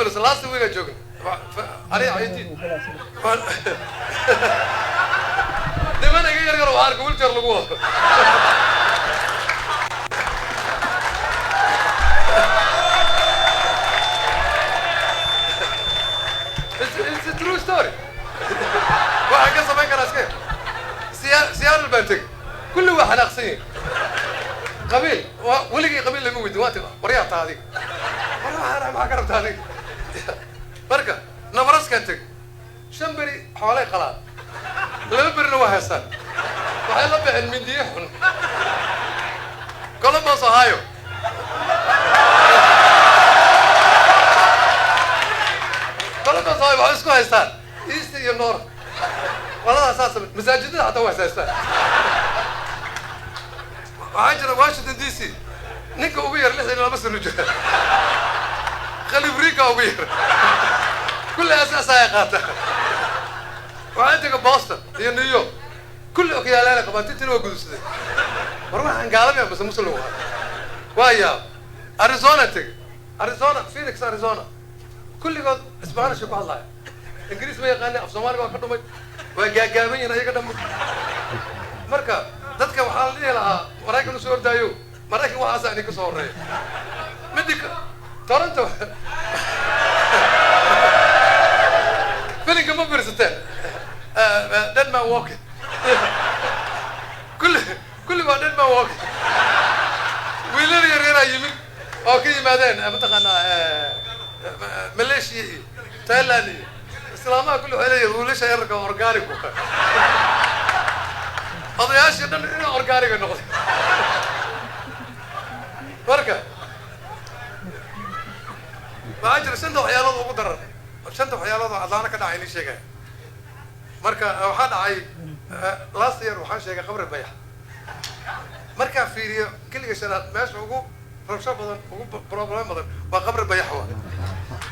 Minneapolis last week aan joogna aniga Caydiid. Niman iga yar yar waxaa arka wheelchair lagu wado. It's a true story. Waxaan ka samayn karaa iska Seattle baan tegey, kulli waa xanaaqsan yihin. Qabiil waa weligii qabiil lama weydin. Waa ti waryaa taa adiga, war waxaan maxaa ka rabtaa adiga? Marka Nebraskaan tegey, 5 beri xoolay qalaan, 2 berina waa haystaan, waxay la baxeen mindiye xun. Columbus, Ohio, Columbus, Ohio, waxay isku haystaan east iyo north. Qoladaas saas masaajidada xataa waa haystaan. Waxaa jira Washington DC, ninka ugu yar 62 sano jira, khalibriika ugu yar, kulli asaasaya qaata. Waxaa tega Boston iyo New York, kulli okyaalaala qabaan, tintina waa gudubsaday. War waxaan gaalamaya base muslim waa waa yaab. Arizona tegey, Arizona, Phoenix, Arizona, kulligood Spanish ku hadlaya, Ingiriis ma yaqaani, af Soomaaliga waa ka dhumay, waa gaagaaban yihin ayaga dhamay. Marka dadka waxaa la dhihi lahaa Maraykan usoo ordaayo, Maraykan waxaasa idinka soo horreeya. Midi Toronto filinka ma fiirsateen Dead Man Walking? Kulli kulli waa Dead Man Walking. Wiilal yar yaraa yimid oo ka yimaadeen mataqaanaa Malaysia iyo Thailand iyo islaamaha, kulli waxay leeyihin wiilasha yararka organic. Odayaashii dhan ina organiga noqday. Marka waxaa jira shanta waxyaalood ugu daran, shanta waxyaalood oo Atlanta ka dhacay inii sheegaya. Marka waxaa dhacay last year, waxaan sheegay Qabri Bayax. Markaa fiiriyo keliga shanaad, meesha ugu rabsho badan, ugu problem badan waa Qabri Bayax. Waa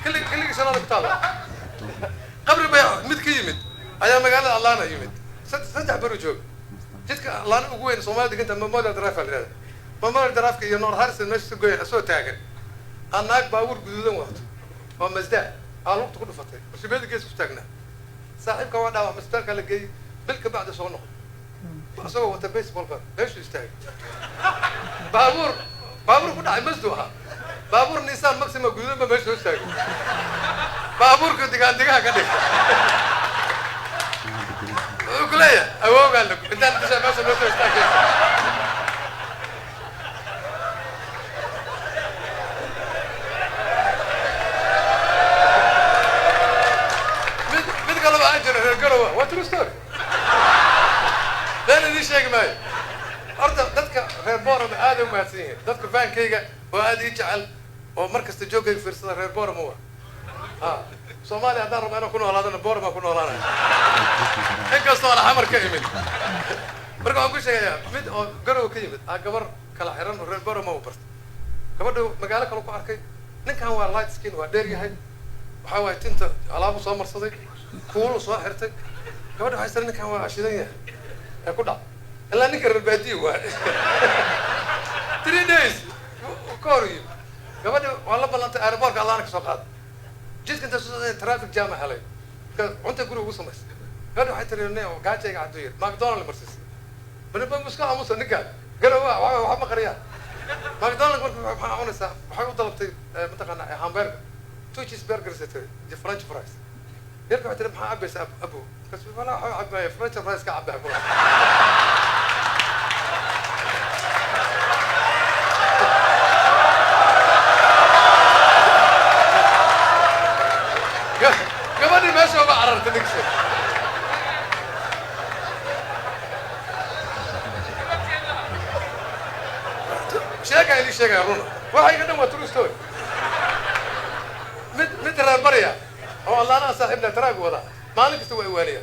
keli keliga shanaad ku taala Qabri Bayax. Mid ka yimid ayaa magaalada Atlanta yimid, 3 beri joog. Jidka Atlanta ugu weyn Soomaalida deganta Memorial Drive aa la yihahda. Memorial Drive iyo North Harrison meesha si goya asoo taagan, aa naag baabuur guduudan wadato oo Mazda aa lugta ku dhufatay, mashibeeda gees ku taagnaa. Saaxiibka waa dhaawac, isbitaalka la geeyey. Bil ka bacdi soo noqday isagoo wata baseballka, meeshuu istaagay baabuur ku dhacay. Mazdu ahaa, baabuur Nissan Maxima guduudan ba meesha soo istaagay, baabuurka digaan digaha ka dhigay. Wuxuu ku leeyahay awowgaa la intaan disha meesha noo soo istaagay. Mid kale waxaa jira reer Garowa. Waa true story, been idiin sheegi maayo. Horta dadka reer Borama aad ay u mahadsan yihiin, dadka fankayga oo aad ii jecel oo mar kasta joogayga fiirsada reer Borama. Waa ha Soomaaliya haddaan rabo inaan ku noolaadana Borama ku noolaanaya, inkastoo aan Xamar ka imid. Marka waxaan ku sheegayaa mid oo Garowa ka yimid aa gabar kala xiran oo reer Borama u bartay. Gabadha magaalo kale ku arkay. Ninkan waa light skin, waa dheer yahay, waxaa waaye tinta alaabu soo marsaday, kuulu soo xirtay. Gabadha waxay tiri ninkan waa shidan yahay ee ku dhac, ilaa ninka reer baadiye waa. 3 days ka hor yimid, gabadha waa la ballantay, airportka Atlanta ka soo qaaday. Jidka inta soo socday traffic jam helay. Marka cunta guriga ugu samaysay. Gabadha waxay tiri nin gaajayga caduu yir, McDonald marsiisay. Bani muska aamusa ninkaan Garowa waxa ma qariyaa. McDonald marka maxaa cunaysaa? Waxay u dalabtay mataqaanaa hamburger, two cheese burgers ay tiri iyo french fries. Yarka waxay tiri maxaa cabaysaa abo? Markaas walaa waxaa cabaya french fries ka cabaya kula. Gabadhii meesha uga carartay ninkiisa. Sheega idin sheegaya runa, waxa iga dhan waa true story. Mid reer barya oo Allaana saaxiibna taraag wada, maalin kasta waa iwaaniya.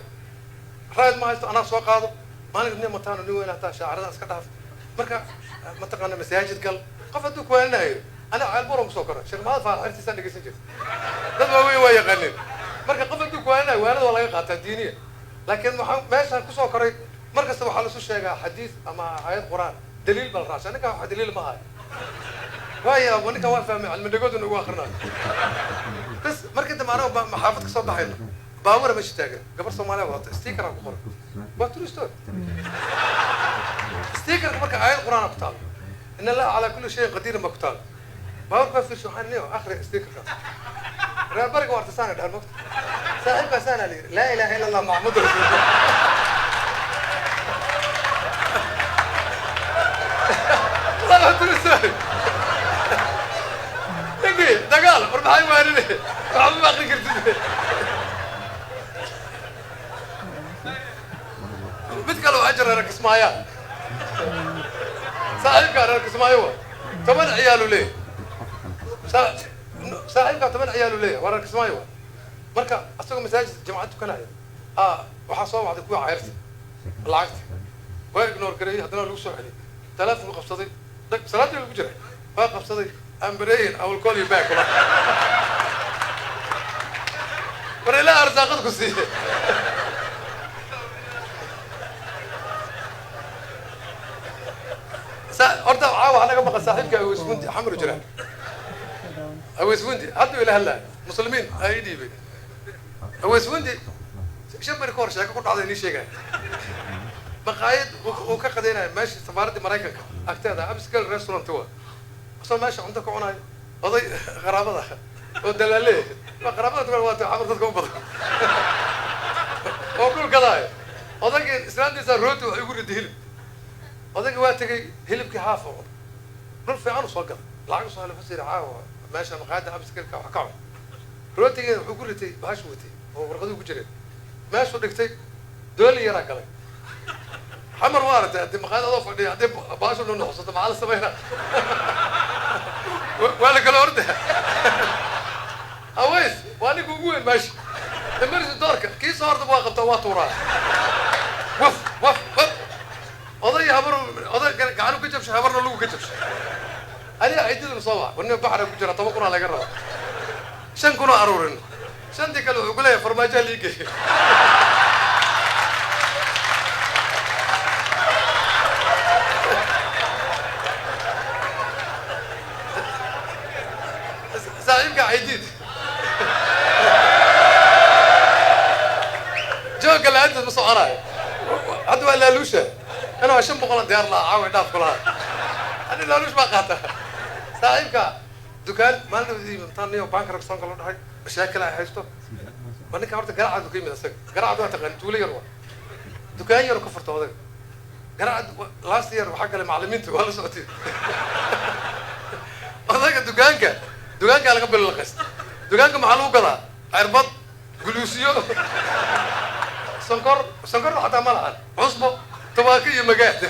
Raad ma haysto, anaa soo qaado maalin kasta. Nin mataano nin weyn hataa shaacirada iska dhaaf. Marka mataqaana masaajid gal. Qof hadduu kuwaaninayo, aniga Ceelburan kusoo koray, Sheekh Maxamed Faarax xertiisaan dhegeysan jirta, dad waaweyn waa yaqaanin. Marka qof hadduu kuwaaninayo, waanada waa laga qaataa diiniya. Laakiin waxaan meeshaan kusoo koray, mar kasta waxaa lasu sheegaa xadiis ama aayad Qur'aan, daliil baa la raacsaa. Ninkan waxa daliil ma hayo, waaya ninkan waa fahmay cilmi dhagooduna ugu akrinayo. Bas markii dambe anago xaafad ka soo baxayno, baabura meesha taagan, gabar Soomaaliya wadata, sticker-aa ku qoran. Waa true story. Sticker-ka marka aayad Qur'aana ku taalo, "إن الله على كل شيء قدير" ba ku taalo. Baaburkaa fiirsho, waxaan niyo akhri sticker-kaas. Reer bariga waa artisaana dhahan mogta. Saaxiibkaa saana la yidhi, "لا إله إلا الله محمد رسول الله". Waa true story. Ninkii dagaal war maxay waanine, waxba ma akri kartid. Mid kale waxaa jira reer Kismaayo, saaxiibkaa reer Kismaayo wa 10 ciyaalu leeyahay. Saaxiibkaa 10 ciyaalu leeyahay, waa reer Kismaayo wa. Marka asagoo masaajid jamacad tukanaya waxaa soo wacday kuwa cayrta lacagta. Waa ignore gareeyey, haddana lagu soo celiyay. Telefonku qabsaday dag, salaadii lagu jiray waa qabsaday. "I'm praying, I will call you back." Kula war ilaa arsaaqad ku siiye. Horta caawa waxaa naga maqan saaxiibka Aweyswundi, Xamru jira. Aweyswundi hadduu ila hadlaya, muslimiin aa ii dhiibay. Aweyswundi 5 beri ka hor sheeko ku dhacday inii sheegaya. Maqaayad uu ka qadaynaya meesha safaaraddii Maraykanka agteeda, upscale restaurant wa. Asoo meesha cunto ka cunayo, oday qaraabada oo dalaale, waa qaraabada tukan, waa Xamar dadka u badan oo dhul gadaayo. Odaygii islaantiisa rooti waxay ugu riday hilib. Odaygii waa tegey, hilibkii haaf oo cunay. Dhul fiican u soo gaday, lacag usoo helay. Wuxuu yidhi, "Caawa meesha maqaayadda upscale-ka wax ka cun." Rootigeeda wuxuu ku ritay bahashu watay oo warqaduhu ku jireen, meeshuu dhigtay, dooli yaraa galay. Xamar waa aragtay, haddii maqaayad adoo fadhiya haddii bahashu nunuxsato, maxaa la sameynaa? Waa la kala orda. Aways waa ninka ugu weyn meesha emergency doorka, kii soo horda waa qabtaa, waa tuuraa, waf waf waf. Oday habar, oday gacanu ka jabshay, habarna lagu ka jabshay. Aniga ciidaduna soo wac, warnima baxra ku jira, 10,000-aa laga rabaa, 5,000-oo aruurin. Shantii kale wuxuu ku leeyahay farmaajoha lii geeyay. Saaxiibka Caydiid joogga la-aanteed ma soconayo. Hadda waa laaluusha, ana waa 500 diyaar lahaa, caawa dhaaf kulaha. Ani laaluush baa qaata. Saaxiibka dukaan maalin intaan niyo banka ragsoonka loo dhahay, mashaakil ay haysto. Waa ninka horta Garacad ka yimid asaga. Garacad waa taqaan, tuulo yar waa, dukaan yar ka furta odaga Garacad. Last year waxaa kale macallimiinta waa la socotay. Odaga dukaanka laga bilaqaysta. Dukaanka maxaa lagu gadaa? Cirbad, guluusiyo, sonkor, sonkorna xataa ma lahan, cusbo, tubaako iyo magaad.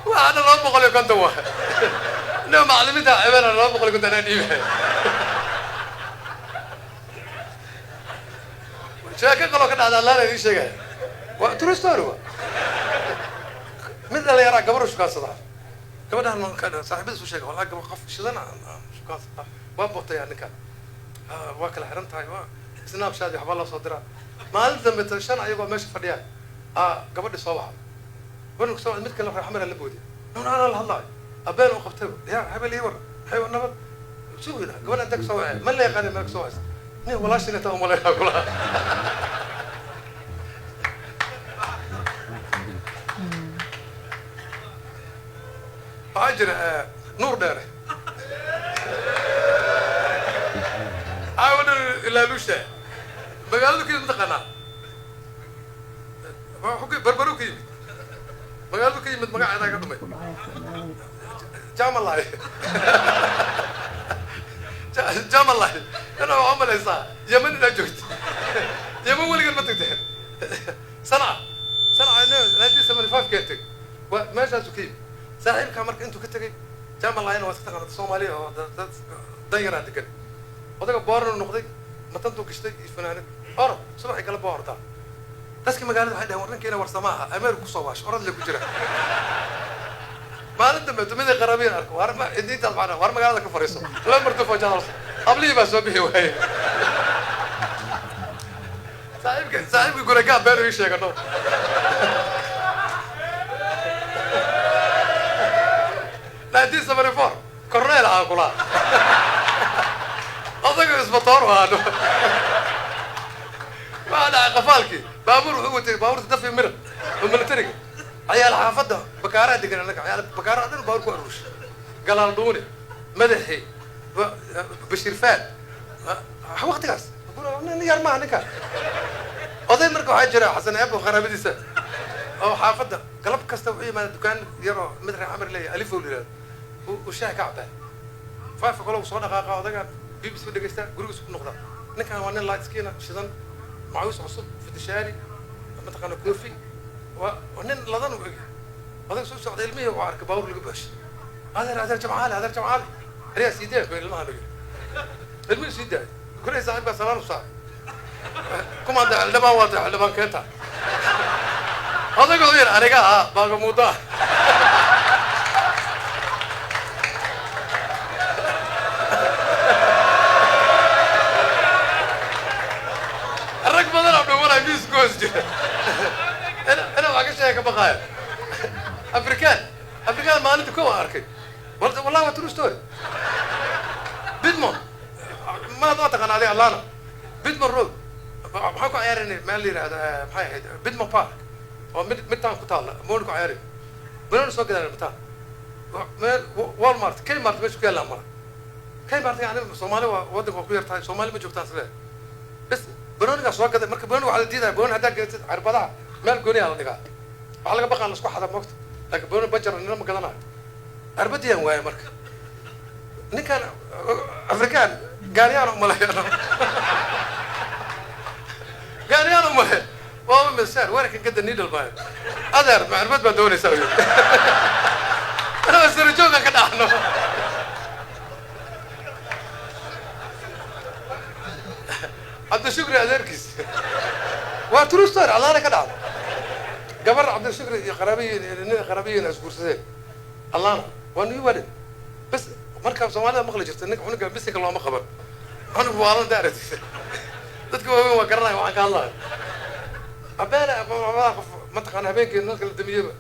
Waxaana 250 waa ina macallimiinta cebeena, 250 anaa dhiibay. Sheeko kaloo ka dhacda allaana idiin sheegaya, waa true story. Waa mid dhalinyaraa, gabar u shukaansadaa. Gabadhan saaxiibadiis u sheega, "Wallahi gabar qof shidan aan shukaansadaa, waa botaya ninkan." Waa kala xiran tahay, waa Snapchat waxbaa loo soo diraa. Maalin dambe ta shan ayagoo meesha fadhiyaan gabadhi soo waxa warnku soo mid kale xamar la boodiy, nun anaa la hadlaayo, abeen u qabtay, "Ya hebel, ii war hay, nabad sugida." Gabadha inta kasoo wacay, ma la yaqaani meel kasoo wacaysa, nin walaashina taa umaleynaa kulaha. Waxaa jira Nuur Dheere, caawa ilaalusha. Magaaladu ka yimid mataqaanaa? Barbaru ka yimid, magaaladu ka yimid, magaceedaa ka dhumay, Jamalai, Jamalai. Ina waxaa umalaysaa Yemen inaad joogto. Yemen weligeed ma tagteen? Sanca, Sanca 1975 kee teg, waa meeshaasu ka yimid saaxiibkaa. Marka intuu ka tegay Jamalaina, waa iska taqaanata Soomaaliya oo dad dan yaraa degan. Odaga booranu noqday, matantuu gashtay iyo fanaanad, orod subaxii kale baa ordaa. Dadka magaalada waxay dhaheen, "War ninkiina warsama aha, Ameerika kusoo waash, orod le ku jira." Maalin dambe tumidii qarabiin arko, war ma intaas macnaa, war magaalada ka fariiso, laba marto foojaad, hablihii baa soo bixi waayey. Saaxiibka guragaa been ii sheegano. 1974 corneel ahaa kulaa. Isbatoor ahaano. Waxaa dhacay qafaalkii baabuur wuxuu watay, baabuurta dafi mira oo militariga. Cayaal xaafadda Bakaaraha degan, annaga cayaal Bakaaraha dhan baabuur ku aruurshay, Galaal Dhuuni, Madaxi, Bashiir Faad. Waqtigaas nin yar maaha ninka oday. Marka waxaa jira Xasan Eebo, qaraabadiisa oo xaafadda galab kasta wuxuu yimaada dukaan yar oo mid reer Camar leeyahay, Alifow la yihahdo, uu shaah ka cabaa. 5 o'clock soo dhaqaaqa odaga, BBC u dhegeystaa, gurigiisa ku noqdaa. Ninkan waa nin light skin shidan, macawiis cusub, fitishaari, mataqaana, koofi, waa nin ladan u eg. Odaga soo socda, ilmihii uu arkay baabuur laga buuxshay. "Adeer, adeer Jamcaale, adeer Jamcaale, ariyaa sii daaya," ku ilmaha lagu ilmihii sii daaya. Kuley saaxiibkaa salaan u saaray, kumaanta xildhibaan waata, xildhibaan keenta. Odaga u yar, "Aniga ahaa baagamuudo ah." Rag badan oo dhumanaya miis ku hoos jira ina wax ka sheega ka baqaaya. Afrikaan, Afrikaan maalinta kow aan arkay, wallahi waa true story. Bidmon maad waa taqaana adiga, Atlanta Bidmon Road maxaan ku ciyaaranay, meel la yidhahdo, maxay ahayd, Bidmon Park oo mid midtaan ku taalla moon ku ciyaaray, banooni soo gadaan mitaan meel Walmart, Kmart meesha ku yaallaan mara. Kmart yani Soomaali waa waddanka waa ku yar tahay, Soomaali ma joogtaan isle. Bes banoonigaa soo gaday. Marka banooniga waxaa la diidaya, banooni haddaa gadatid cirbadaha meel gooniyaa la dhigaa, waxaa laga baqaan la isku xada moogta, laakiin banooni bajara nina ma gadanayo. Cirbadiyaan waaya. Marka ninkan Afrikaan gaariyaan umaleeya, gaariyaan umale waa mister where can get the needle by. "Adeer, ma cirbad baa doonaysaa?" Yiri. Anaa sara joogan ka dhacno. Cabdishukri adeerkiis, waa true story, Allaana ka dhacda. Gabar Cabdishukri iyo qaraabiyiin, nin qaraabiyiin isguursadeen Allaana, waa new wedding bas. Marka Soomaalida maqli jirta ninka cunuga bisinka looma qaban, cunug waalan daaratisa. Dadka waaweyn waa garanaya waxaan ka hadlayo. Abeele labada qof mataqaana habeenkii nalka la damiyeba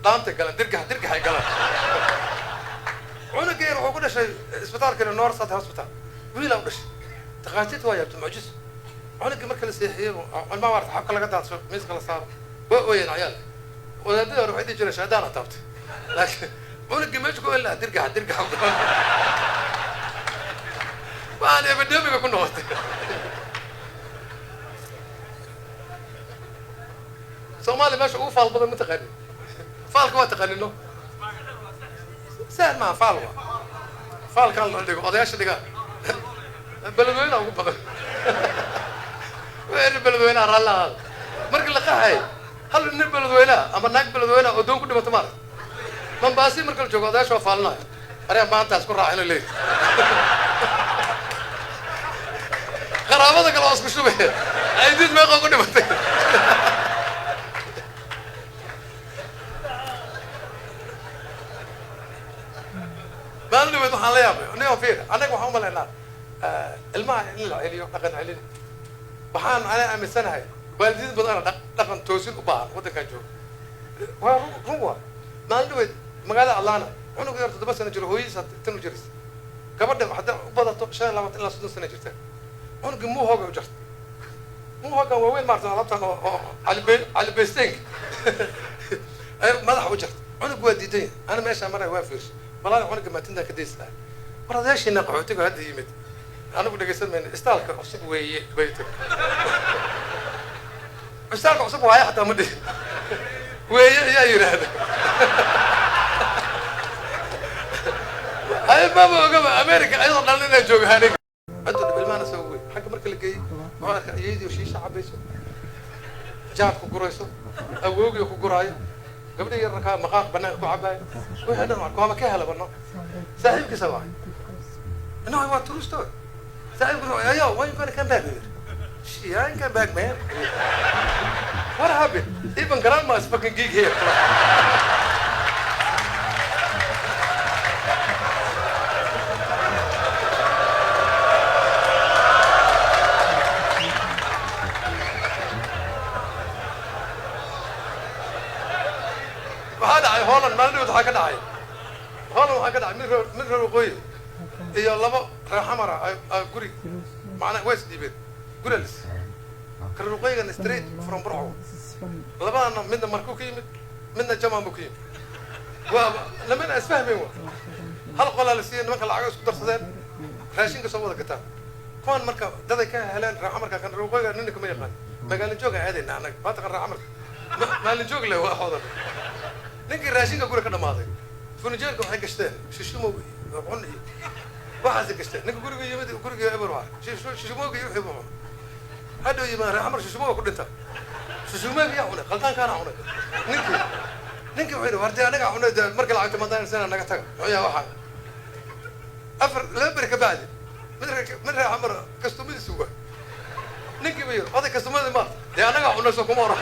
dhaantay galaan, dirgax dirgaxay galaan. Cunuga yar wuxuu ku dhashay isbitaalka Northside Hospital, wiilaa u dhashay. Takhaatiirta waa yaabta, mucjiso. Cunugii marka la seexiyey, ilmaha waarta xabka laga daadsho, miiska la saaro, waa ooyeen ciyaalka. Wadaadada hore waxay dhihi jireen shaydaan a taabtay, laakiin cunugii meesha ku oolin lahaa dirgaxa dirgaxa waxaan epidemic-ga ku noqotay. Soomaaliya meesha ugu faal badan ma taqaanin? Faalka waa taqaanino, sahal maaha. Faal waa faalkaan la dhigo, odayaasha dhigaa, Beledweynaha ugu badan. Wixii Beledweynaha raalli ahaada, markii la qaxay hal nin Beledweynaha ama naag Beledweynaha oo doon ku dhimato maarag. Mambaasi marka la joogo odayaasha waa faalinayo, "Aryaa maantaas ku raacino," leeyihi. Qaraabada kale waa isku shubaya, "Aydiid meeqa ku dhimatay?" Maalin dhaweyd waxaan la yaabay aniga, fiir, annaga waxaan umalaynaa ilmaha in la celiyo, dhaqan celin. Waxaan ana aaminsanahay waalidiin badana dhaqan toosin u baahan waddankan jooga. Waa run, run waa. Maalin dhaweyd magaalada Atlanta cunug yar 7 sano jiro, hooyadiisa tan u jiraysa. Gabadha hadday u badato 25 ilaa 30 sano jirta. Cunugii mohawk-ga u jarta, mohawk-gan waaweyn maarta, alaabtan oo calibeysteenka ay madaxa u jarta. Cunug waa diidan yahay. Ana meeshaa maraya waa fiirshay, walaal, cunuga maatintaa ka daysi lahay. War odayaashiina qaxootiga hadda yimid, anigu dhegaysan mayno, istaalka cusub weeye bay tiri. Istaalka cusub waaye xataa ma dhihin, weeye ayaa yidhaahda. Ay maba ogaba America ayadoo dhan inaan jooga aniga. Cidda dhib ilmahana soo wey xagga marka la geeyey, wuxuu arkay iyadii shiisha cabayso, jaad ku gurayso, awowgii ku guraayo, gabdhihii yararkaa maqaaq banaanka ku cabaayo, wixii dhan arko. Waaba ka hela bano. Saaxiibkiisa waay. No, waa true story. Saaxiibkiisa, "Ayo, when you gonna come back?" "Shit, I ain't come back, man. What happened? Even grandma is fucking geek here." Waxaa dhacay Holland maalin dhaweyd, waxaa ka dhacay Holland, waxaa ka dhacay mid reer, mid reer waqooyi iyo labo reer Xamara ay guri Macnaa waa isdhiibeen, guriga lis kan ruqaygana straight from Burco. Labadana midna markuu ka yimid, midna jaman buu ka yimid. Waa lamana isfahmayn. Wa hal qolaa la siiyey. Nimanka lacago isku darsadeen, raashinka soo wada gataan kuwan. Marka daday ka heleen raaxa. Marka kan ruqayga nina kama yaqaan, magaalo jooga aadayna annaga. Waa taqan raaxa. Marka maalin joog leh waa xoodan. Ninkii raashinka guriga ka dhamaaday, furnijeerka waxay gashteen shishimow iyo cun iyo waxaasay gashteen. Ninka guriga yimid, guriga eber waa shishimowga iyo wixii buu cunay. Hadhow yimaan reer Xamar, shishimoga ku dhinta. Shishimowga yaa cunay? Qaldaankaana cunay. Ninkii wuxuu yidhi, "War dee anagaa cunay dee, marka lacagta madaan naga taga." Muxuu yahay waxaa? Afar laba beri ka bacdi, mid reer Xamar kastumadiisu waa ninkii ba yidhi, "Oday, kastumadii maarta dee anagaa cunay, soo kuma oran."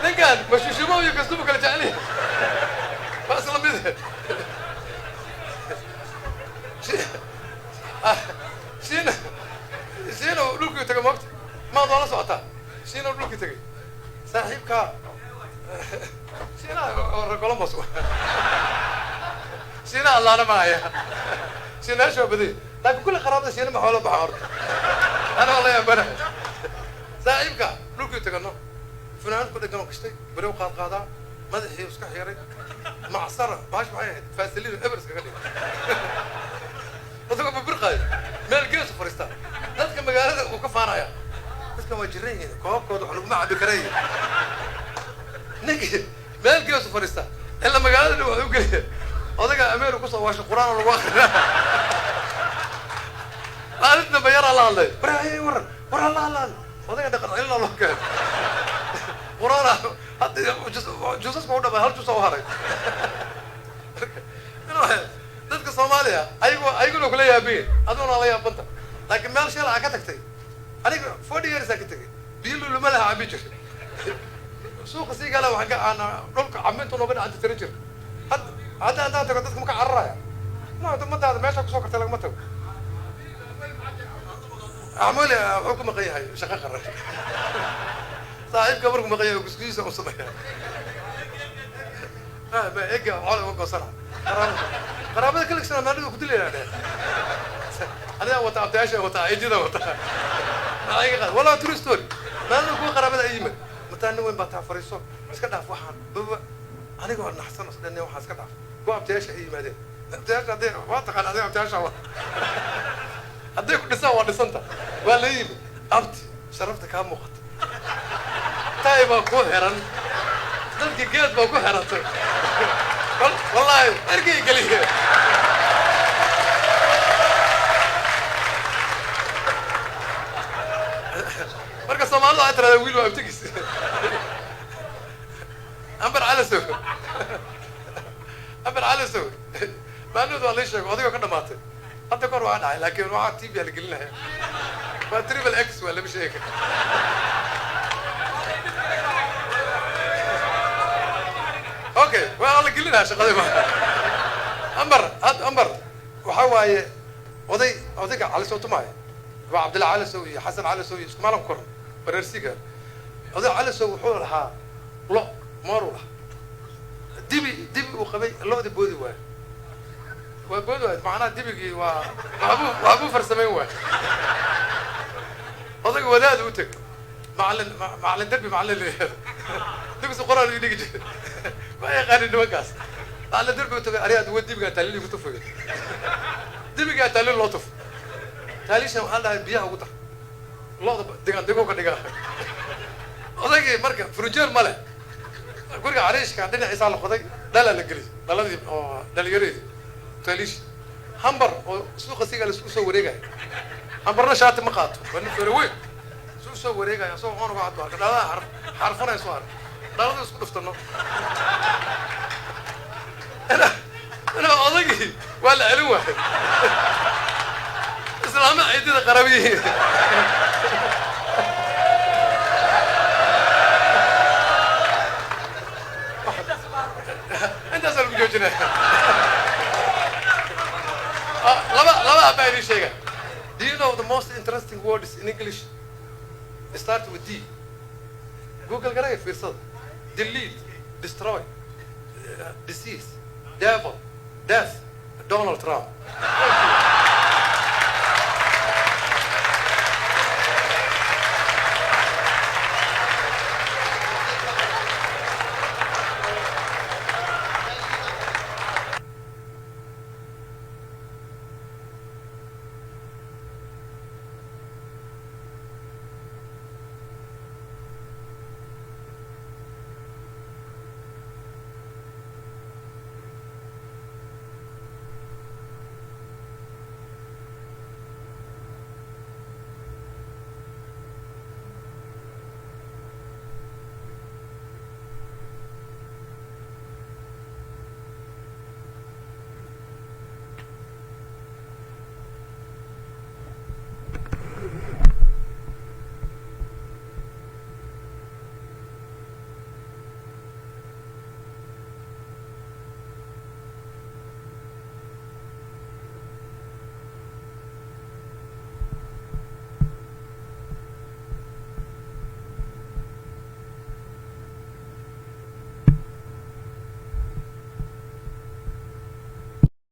Ninkan ma shushimo iyo kastumo kala jeceliya? Waa isla mid. Shiina dhulkii tagay moogta, maad waa la socotaa. Shiina dhulkii tagay, saaxiibka Shiina Columbus, Shiina allaana maaya, Shiinaasha waa badanya, laakiin kulli qaraabada Shiina ma xoolo baxa horta. Ana waa la yaabanahay. Saaxiibka dhulkii tagano, funaanad ku dhegan oo gashtay, beri u qaad qaadaa, madaxii iska xiray, macsara bahash maxay ahayd, faasiliin eber iskaga dhigay, asagoo babirqaayo meel geesu fariistaa. Dadka magaalada uu ka faanaya, dadkan waa jiran yihiin, koobkooda wax laguma cabi karay. Ninkii meel geesu fariistaa, ila magaalada dhan waxuu geliya odayga ameer kusoo waashay, Qur'aan lagu akrinaa. Maalin dambe yaraa la hadlay, "War haye, waran, war alla hadla hadlay." Odayga dhaqan celina loo keenay, Qur'aan hadda juusaska u dhamay, hal juusa u haray. Dadka Soomaaliya ayagu ayaguna kula yaabiye, adiguna la yaabanta, laakiin meel shil aa ka tagtay. Aniga 40 years aa ka tegay, biyo luluma laha cabi jir. Suuqa sii gala, waxaan ka aan dhulka camintu nooga dhacanta tirin jir. Hadda haddaan tago, dadka ma ka cararaya? Ma ummadaada meesha kusoo kartay lagama tago. Axmuli wuxuu ku maqan yahay shaqo qaran. Saaxiibka markuu maqan yahay, gusgusiisa u sameeya ma ega xool uga goosana. Qaraabada kaligsana maalida ku dilayna dheh, anigaa wata, abtayaasha wata, ejida wata, maxaa iga qaad? Walaa, true story. Maalina kuwa qaraabada ay yimid, mataa nin weyn baa taa, fariiso, iska dhaaf waxaan baba. Anigoo naxsan is dhan, waxaan iska dhaaf. Kuwa abtayaasha ay yimaadeen, abtayaasha hadday waa taqaan adiga, abtayaasha waa hadday ku dhisaan waa dhisanta. Waa la yimid, "Abti, sharafta kaa muuqata, taay baa ku xiran, dadkii geed baa ku xirantay." Wallaahi ergey geliye. Marka Soomaalida waxay tiradaa, "Wiil waa abtigiis." Ambar Calasow, Ambar Calasow, maalmood waa lii sheegay odaygo ka dhamaatay. Hadda kor waa dhacay, laakiin waxaa TV la gelinaya waa triple X, waa lama sheegi kara. Okay, waa la gelinaya shaqadii ma Ambar. Had Ambar waxa waaye oday, odayga Cali Tumaayo waa Cabdilla Calisow iyo Xasan Calisow iyo isku maalin ku koran wareersiga. Oday Calisow wuxuu lahaa lo mooru lahaa, dibi uu qabay. Lo'di boodi waayo, waa boodi waayo, macnaha dibigii waa waxbuu farsamayn waayo. Odayga wadaad u teg, macalin derbi, macalin la yihahdo, dugsi Quraan uu dhigi jiray, ma yaqaanin nimankaas. Macalin derbi u tagay, "Ariyaa duwa, dibigaa taaliil igu tufayo." Dibigaa taaliil loo tufo, taaliishan waxaa dhahay, "Biyaha ugu dar lo'da, digan digo ka dhigaa." Odaygii marka furniture ma leh guriga, cariishka dhinaciisaa la qoday, dhalaa la geliyay, dhaladii oo dhalinyareedi taaliish. Hambar oo suuqa sigaa laisku soo wareegaya, Hambarna shaati ma qaato, waa nin fere weyn, isu soo wareegaya asagoo oon uga cadbo arka, dhalada xarfanaya soo arka, dhalada isku dhuftano ina odaygii waa la celin waayay. Islaama ciidida qarabiyihiin. Intaasaa lagu joojinaya. Laba abaa idin sheega. Do you know the most interesting words in English start with D? Google garaya, fiirsada: delete, destroy, disease, devil, death, Donald Trump. Thank you.